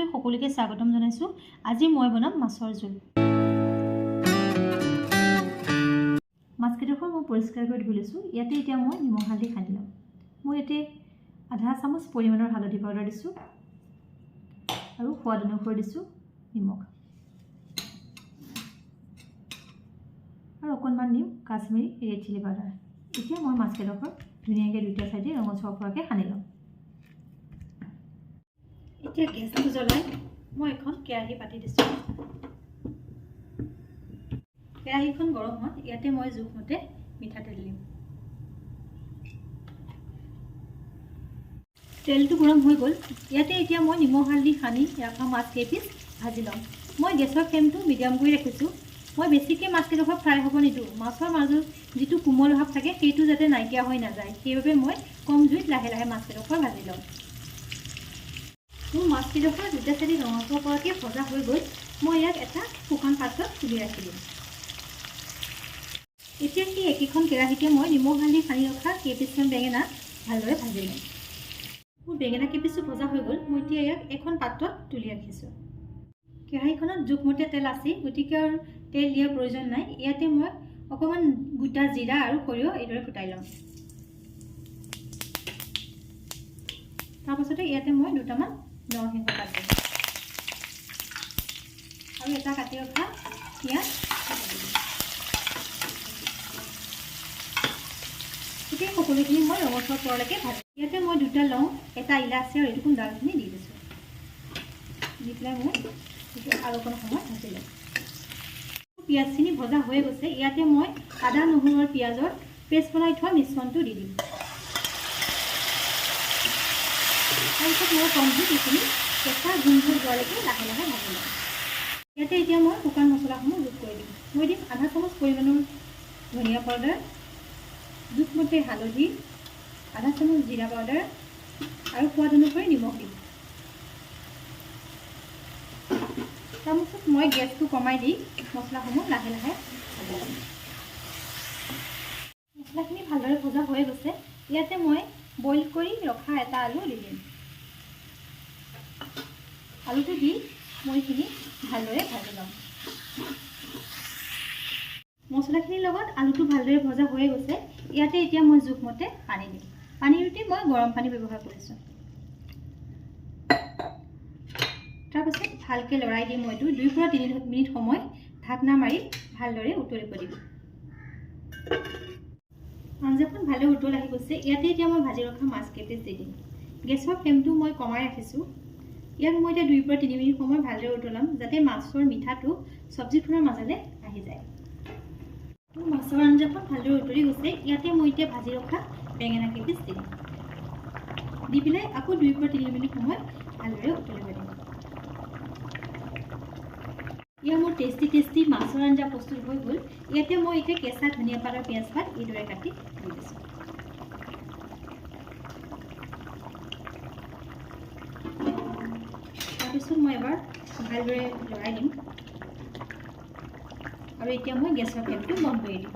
কিচেনলৈ সকলোকে স্বাগতম জনাইছোঁ। আজি মই বনাম মাছৰ জোল। মাছকেইডোখৰ মই পৰিষ্কাৰ কৰি ধুই লৈছোঁ। ইয়াতে এতিয়া মই নিমখ, হালধি সানি ল'ম। মই ইয়াতে আধা চামুচ পৰিমাণৰ হালধি পাউডাৰ দিছোঁ আৰু সোৱাদ অনুসৰি দিছোঁ নিমখ আৰু অকণমান দিম কাশ্মীৰী ৰেড চিলি পাউডাৰ। এতিয়া মই মাছকেইডোখৰ ধুনীয়াকৈ দুইটা চাইডে ৰঙচুৱা পৰাকৈ সানি ল'ম। এতিয়া গেছটো জ্বলাই মই এখন কেৰাহী পাতি দিছোঁ। কেৰাহীখন গৰম হোৱাত ইয়াতে মই জোখমতে মিঠাতেল দিম। তেলটো গৰম হৈ গ'ল। ইয়াতে এতিয়া মই নিমখ, হালধি সানি ৰখা মাছ কেইপিচ ভাজি ল'ম। মই গেছৰ ফ্লেমটো মিডিয়াম কৰি ৰাখিছোঁ। মই বেছিকৈ মাছকেইডোখৰ ফ্ৰাই হ'ব নিদিওঁ। মাছৰ মাজত যিটো কোমল ভাৱ থাকে, সেইটো যাতে নাইকিয়া হৈ নাযায়, সেইবাবে মই কম জুইত লাহে লাহে মাছকেইডোখৰ ভাজি ল'ম। মোৰ মাছকেইডোখৰ দুটা চাইডে ৰঙচুৱা পৰাকৈ ভজা হৈ গ'ল। মই ইয়াক এটা শুকান পাত্ৰত তুলি ৰাখি দিম। এতিয়া সেই একেখন কেৰাহীতে মই নিমখ, হালধি সানি ৰখা কেইপিচমান বেঙেনা ভালদৰে ভাজি ল'ম। মোৰ বেঙেনা কেইপিচো ভজা হৈ গ'ল। মই এতিয়া ইয়াক এখন পাত্ৰত তুলি ৰাখিছোঁ। কেৰাহীখনত জোখমতে তেল আছেই, গতিকে আৰু তেল দিয়াৰ প্ৰয়োজন নাই। ইয়াতে মই অকণমান গোটা জিৰা আৰু সৰিয়হ এইদৰে ফুটাই ল'ম। তাৰপাছতে ইয়াতে মই দুটামান নৰসিংহ পাত দিম আৰু এটা কাটি ৰখা পিঁয়াজ দি দিম। এতিয়া সকলোখিনি মই ৰঙচুৱা পৰালৈকে ভাজিম। ইয়াতে মই দুটা লং, এটা ইলাচি আৰু এইটুকুৰা দালচেনি দি দিছোঁ। দি পেলাই মই এইটো আৰু অকণ সময় ভাজি ল'ম। পিঁয়াজখিনি ভজা হৈ গৈছে। ইয়াতে মই আদা, নহৰু আৰু পিঁয়াজৰ পেষ্ট বনাই থোৱা মিশ্ৰণটো দি দিম। তাৰপিছত মই কম জুইত এইখিনি কেঁচা গোন্ধ যোৱালৈকে লাহে লাহে ভাজি ল'ম। ইয়াতে এতিয়া মই শুকান মছলাসমূহ যোগ কৰি দিম। মই দিম আধা চামুচ পৰিমাণৰ ধনিয়া পাউডাৰ, জোখমতে হালধি, আধা চামুচ জিৰা পাউডাৰ আৰু সোৱাদ অনুসৰি নিমখ দিম। তাৰপাছত মই গেছটো কমাই দি মছলাসমূহ লাহে লাহে ভাজি ল'ম। মছলাখিনি ভালদৰে ভজা হৈ গৈছে। ইয়াতে মই বইল কৰি ৰখা এটা আলু দি দিম। আলুটো দি মই এইখিনি ভালদৰে ভাজি ল'ম। মছলাখিনিৰ লগত আলুটো ভালদৰে ভজা হৈয়ে গৈছে। ইয়াতে এতিয়া মই জোখমতে পানী দিম। পানী ৰুটি মই গৰম পানী ব্যৱহাৰ কৰিছোঁ। তাৰপাছত ভালকৈ লৰাই দি মই এইটো 2ৰ পৰা 3 মিনিট সময় ঢাকনা মাৰি ভালদৰে উতলিব দিম। আঞ্জাখন ভালদৰে উতল আহি গৈছে। ইয়াতে এতিয়া মই ভাজি ৰখা মাছ কেইপিচ দি দিম। গেছৰ ফ্লেমটো মই কমাই ৰাখিছোঁ। ইয়াক মই এতিয়া 2ৰ পৰা 3 মিনিট সময় ভালদৰে উতলাম, যাতে মাছৰ মিঠাটো চব্জিখনৰ মাজলৈ আহি যায়। মোৰ মাছৰ আঞ্জাখন ভালদৰে উতলি গৈছে। ইয়াতে মই এতিয়া ভাজি ৰখা বেঙেনা কেইপিচ দি দিম। দি পেলাই আকৌ 2ৰ পৰা 3 মিনিট সময় ভালদৰে উতলিব দিম। ইয়াৰ মোৰ টেষ্টি টেষ্টি মাছৰ আঞ্জা প্ৰস্তুত হৈ গ'ল। ইয়াতে মই এতিয়া কেঁচা ধনিয়া পাত আৰু পিঁয়াজ পাত এইদৰে কাটি দি দিছোঁ। তাৰপিছত মই এবাৰ ভালদৰে লৰাই দিম আৰু এতিয়া মই গেছৰ ফ্লেমটো বন্ধ কৰি দিম।